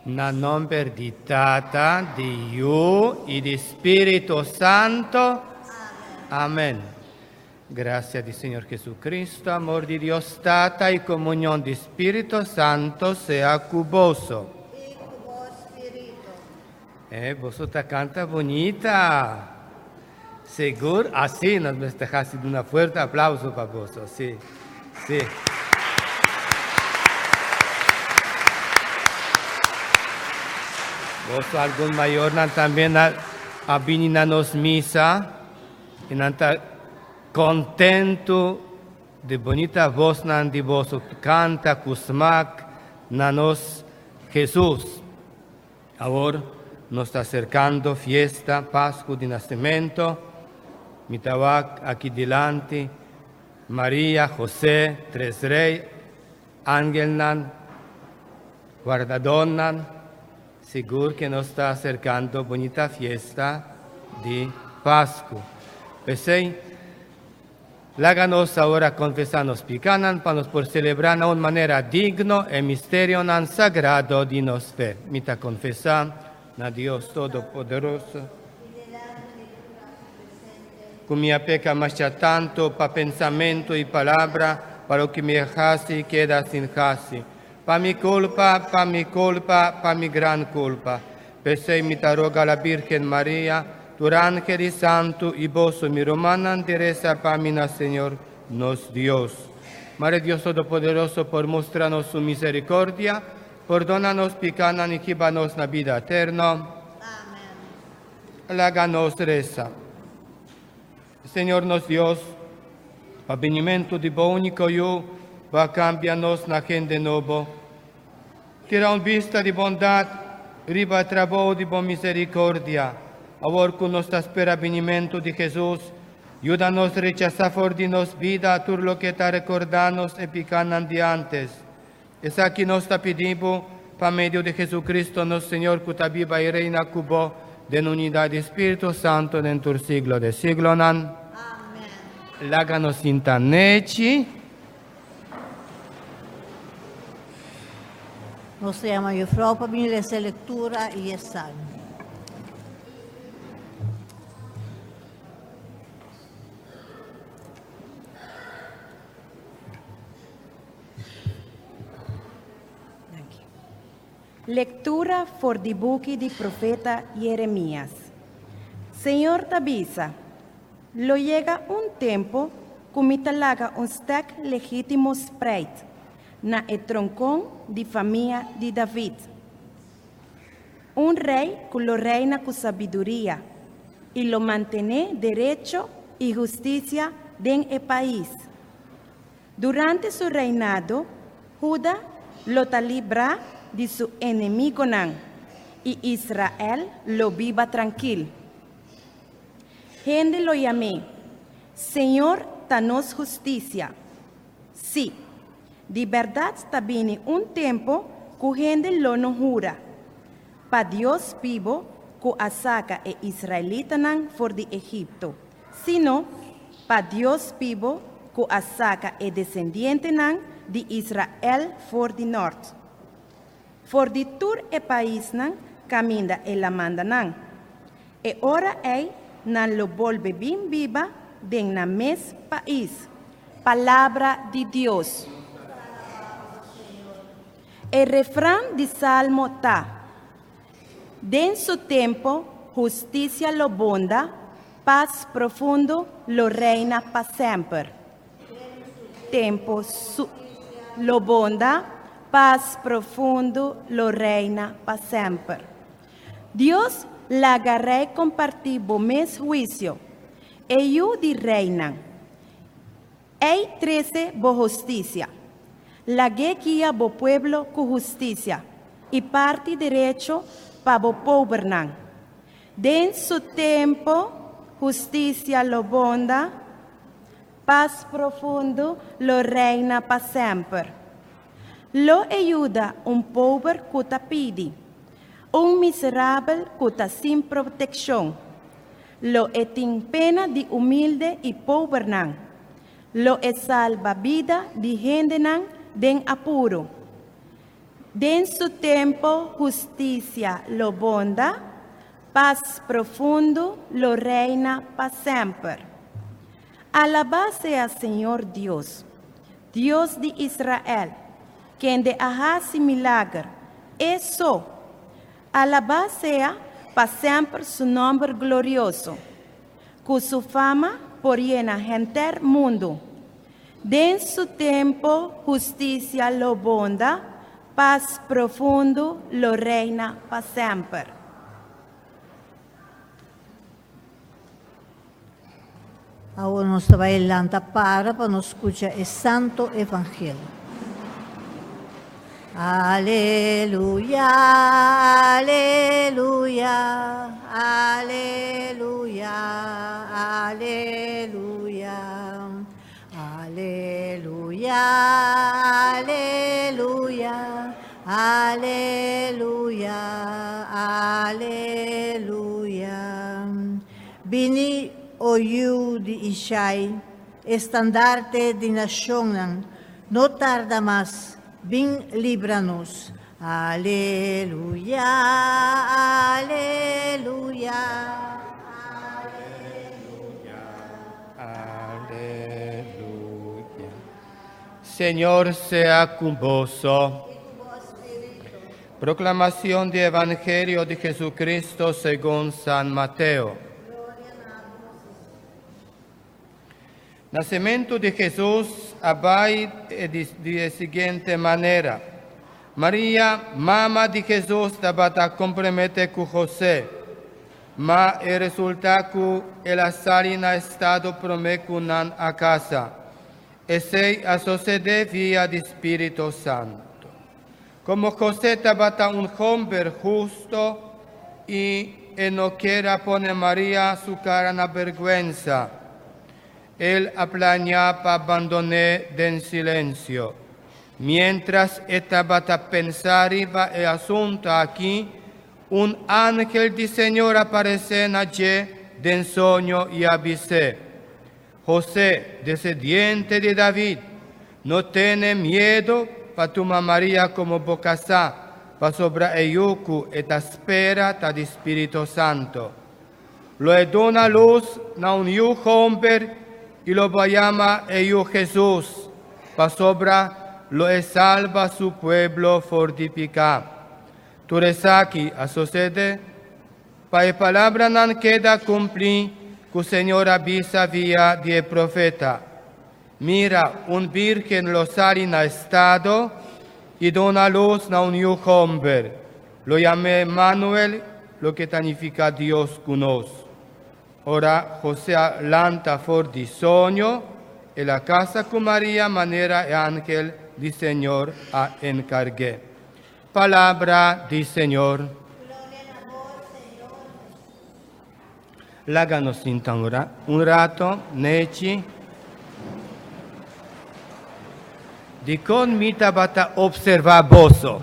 Na nomber di Tata, di Yu y di Spirito Santo. Amén. Gracia di Señor Jesucristo, amor di Dios Tata y comunión di Spirito Santo sea cu boso. I ku bo spiritu. Boso ta canta bunita. Sigur, asina nos mester haci duna fuerte aplauso pa boso. Si, si. Boso algun mayornan tambe a, a bini na nos misa y nan ta contento di bunita voznan di boso canta cu smaak na nos Jesus. Awor nos ta aserkando fiesta Pasku di Nasementu. Mi ta wak aki dilanti Maria, José, tres rei, angelnan, wardadónan. Sigur ke nos ta aserkando bunita fiesta di Pasku. P'esei, Laga nos awor konfesá nos pikánan pa nos por selebrá na un manera digno e misterionan sagrado di nos fe. Mi ta konfesá na Dios Todopoderoso ku mi a peka masha tantu pa pensamentu i palabra, pa loke mi a hasi i keda sin hasi. Pa mi kulpa, pa mi kulpa, pa mi gran kulpa. P'esei mi ta roga la Bírgen Maria, tur ángel i santu i boso, mi rumannan, di resa pa mi na Señor nos Dios. Mare Dios Todopoderoso por mustra nos su misericordia, pordona nos picanan i hiba nos na bida eterno. Amen. Laga nos resa. Señor nos Dios, pa binimentu di bo único Yu, Bo a cambia nos na hende nobo. Tira un bista di bondat riba e trabou di bo misericordia. Awor cu nos ta spera binimentu di Jesus, yuda nos rechasa for di nos bida tur loke ta recorda nos e picanan di antes. Esaki nos ta pidi bo pa medio di Jesucristo nos Señor cu ta biba y reina cu bo den unidad di Spiritu Santo den tur siglo de siglonan. Amen. Laga nos sinta nechi. Nos ta yama juffrouw pa bini lesa e lectura y e salmo. Lectura for di buki di profeta Jeremias. Señor ta bisa, Lo yega un tempo ku mi ta laga un stek legítimo spreit na e tronkon di famia di David, un rei ku lo reina ku sabiduria i lo mantené derecho i hustisia den e pais. Durante su reinado, Huda lo ta librá di su enemigonan i Israel lo biba trankil. Hende lo yam'é, Señor ta nos hustisia. Sí, di bèrdat ta bini un tempu ku hende lo no hura, Pa Dios bibo ku a saka e israelitanan for di Egipto, sino, Pa Dios bibo ku a saka e desendientenan di Israel for di nòrt. For di tur e paisnan kaminda el a manda nan. E ora ei nan lo bolbe bin biba den nan mes pais. Palabra di Dios. E refran di Salmo ta, Den su tempo hustisia lo bonda, pas profundo lo reina pa semper. Tempo su lo bonda, pas profundo lo reina pa semper. Dios laga rei kompartí bo mes huisio, e yu di reinan. Ei trese bo hustisia. Lag'é guia bo pueblo ku hustisia i parti derecho pa bo pobernan. Den su tempo hustisia lo bonda, pas profundo lo reina pa semper. Lo e yuda un pober ku ta pidi, un miserabel ku ta sin protekshon. Lo e tin pena di humilde i pobernan. Lo e salba bida di hendenan den apuro. Den su tempo hustisia lo bonda, pas profundo lo reina pa semper. Alabá sea Señor Dios, Dios di Israel, kende a hasi milager, E so. Alabá sea pa semper su nòmber glorioso. Ku su fama por yena henter mundu. Den su tempo hustisia lo bonda, pas profundo lo reina pa semper. Awor nos ta bai lanta para pa nos skucha e Santo Evangelio. Aleluya, aleluya, aleluya, aleluya. Aleluya, aleluya, aleluya, aleluya. Bini, o yu di Ishai, estandarte di nashonnan, no tarda mas, bin libra nos. Aleluya, aleluya, aleluya. Aleluya. Señor sea ku boso. Proclamación del Evangelio de Jesucristo según San Mateo. Nacimiento de Jesús a bai di e siguiente manera. Maria, mama di Jesús, tabata komprometé ku José. Ma e resultá ku el a sali na estado promé ku nan a kasa. Esei a sosodé via di Spiritu Santu. Komo José tabata un hòmber hustu i e no kier a pone Maria su kara na bèrgwensa, el a plania pa bandon'é den silensio. Miéntras e tabata pensa riba e asuntu akí, un angel di Señor a paresé na dje den soño i a bis'é, José, descendiente di David, no tene miedu pa tuma Maria komo bo kasá, pasobra e yu ku e ta spera ta di Spiritu Santu. Lo e duna lus na un yu hòmber i lo bo yama e yu Hesus, pasobra lo e salba su pueblo for di piká. Tur esaki a sosede pa e palabranan keda kumplí ku Señor a bisa via di e profeta, Mira, un bírgen lo sali na estado i duna lus na un yu hòmber. Lo yam'é Emanuel, loke ta nifiká Dios ku nos. Ora José a lanta for di soño, el a kasa ku Maria manera e angel di Señor a enkarg'é. Palabra di Señor. Laga nos sinta un rato, nechi. Dikon mi tabata observá boso?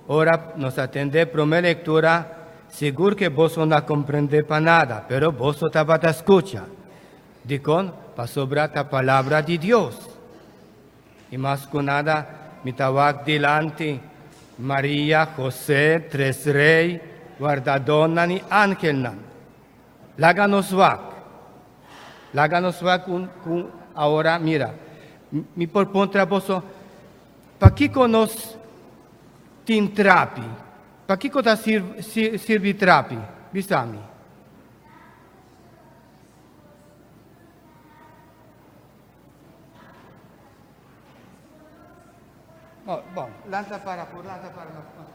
Ora nos atendé promé lektura, sigur ke boso no a komprendé pa nada, pero boso tabata skucha. Dikon? Pasobra ta palabra di Dios. I mas ku nada mi ta wak dilanti Maria, José, tres rei, wardadónan i angelnan. Laga nos wak. Laga nos wak ku ku awor mira, mi por puntra boso, pakiko nos tin trapi? Pakiko ta sirbi trapi? Bisa mi. Oh, bon, lanta para por, lanta para mas.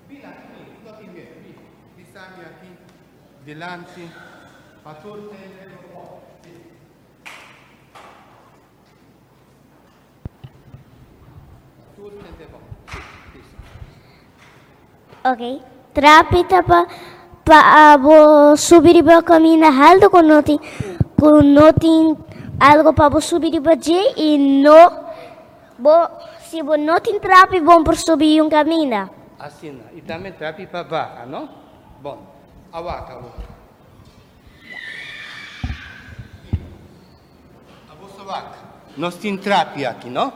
Bina aki, no tin miedo, bina. Bisami aki, dilanti, pa tur tende bo. Tur tende bo. Bisa. Ok. Trapi ta pa pa bo subi riba kaminda haltu ku no tin ku no tin algo pa bo subi riba dje i no bo si bo no tin trapi bon por subi un kaminda. Asina. I tambe trapi pa baha, no? Bon. Awak awor. Abo sa wak. Nos tin trapi aki, no?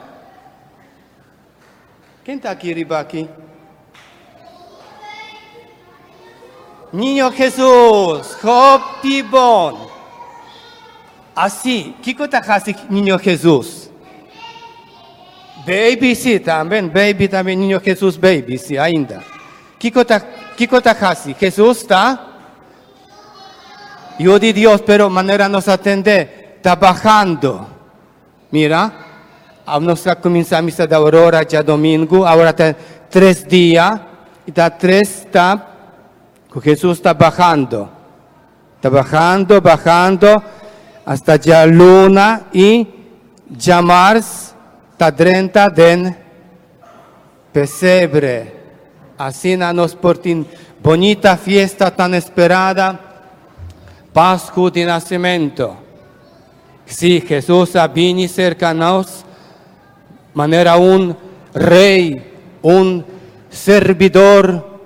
Ken ta aki riba aki? Niño Jesus, hopi bon. Así, kiko ta hasi Niño Jesus? Baby, sí, tambe, baby tambe, Niño Jesus baby, sí, ainda. Kiko ta, kiko ta hasi? Jesus ta Yu di Dios, pero manera nos a tende, ta bahando. Mira, nos a kuminsá misa di Aurora djadomingu, awor ta tres dia, i ta tres ta ku Hesus ta bahando. Ta bahando, bahando, asta djaluna i djamars ta drenta den pesebre. Asina nos por tin bonita fiesta tan esperada, Pasku di Nasementu. Sí, Hesus a bini serka nos manera un rei, un serbidor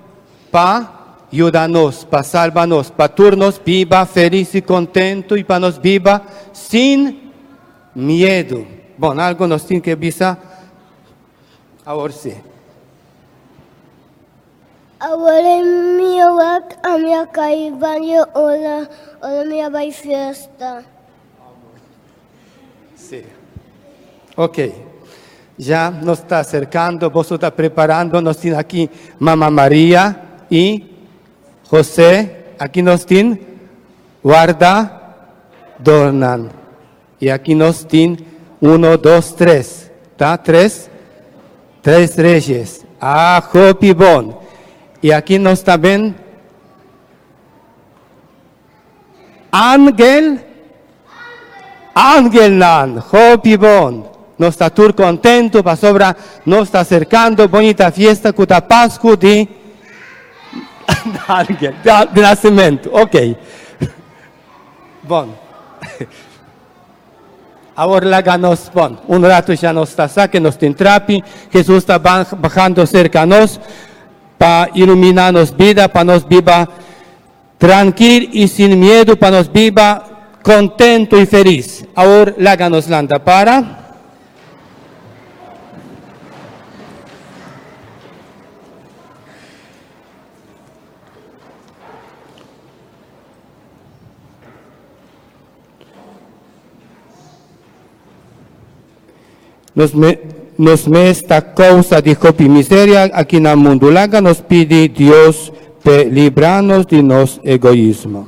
pa yuda nos, pa salba nos, pa tur nos biba felis i kontentu i pa nos biba sin miedu. Bon, algu nos tin ke bisa awor sí. Awor e mi a wak a mi a kai baño ora ora mi a bai fiesta. Sí. Ok. Ya nos ta acercando, boso ta preparando, nos tin aki Mama Maria y José, aki nos tin warda dornan. Y aki nos tin uno, dos, tres. Ta tres? Tres reyes. Ah, hopi bon. Y aki nos ta ben angel, angelnan. Hopi bon. Nos ta tur contento pasobra nos ta acercando bonita fiesta cu ta Pascu di angel, di nacimento. Ok. Bon. Awor laga nos, bon, un ratu ya nos ta sa ke nos tin trapi, Hesus ta bajando serka nos pa ilumina nos bida, pa nos biba trankil i sin miedu, pa nos biba kontentu i felis. Awor laga nos lanta para. Nos me, nos mes ta kousa di hopi miseria aki na mundu. Laga nos pidi Dios p'e libra nos di nos egoismo.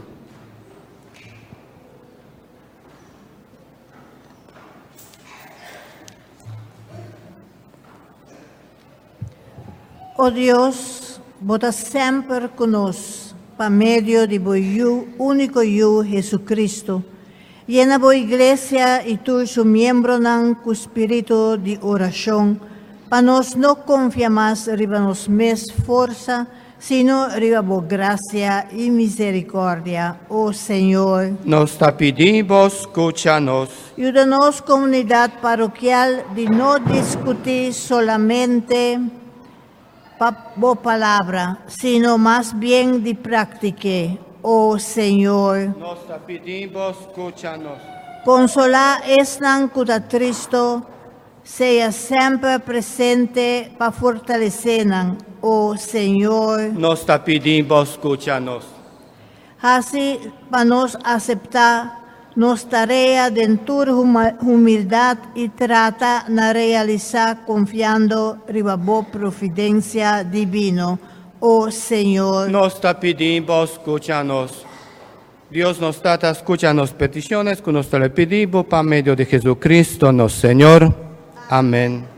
O Dios, bo ta semper ku nos pa medio di bo Yu, úniko Yu, Jesucristo. Yena bo Iglesia i tur su miembronan ku spiritu di orashon, pa nos no konfia mas riba nos mes forsa, sino riba bo grasia i miserikòrdia, o Señor. Nos ta pidi bo skucha nos. Yuda nos komunidat parokial di no diskutí solamente pa bo palabra, sino mas bien di praktik'é, o Señor. Nos ta pidi bo skucha nos. Konsolá esnan ku ta tristo, Sea semper presente pa fortalesé nan, o Señor. Nos ta pidi Bo scucha nos. Haci pa nos acepta nos tarea den tur humildad y trata na realisa confiando riba Bo providencia divino, o Señor. Nos ta pidi Bo scucha nos. Dios nos Tata, scucha nos peticiones cu nos ta le pidi Bo pa medio di Jesucristo nos Señor. Amen.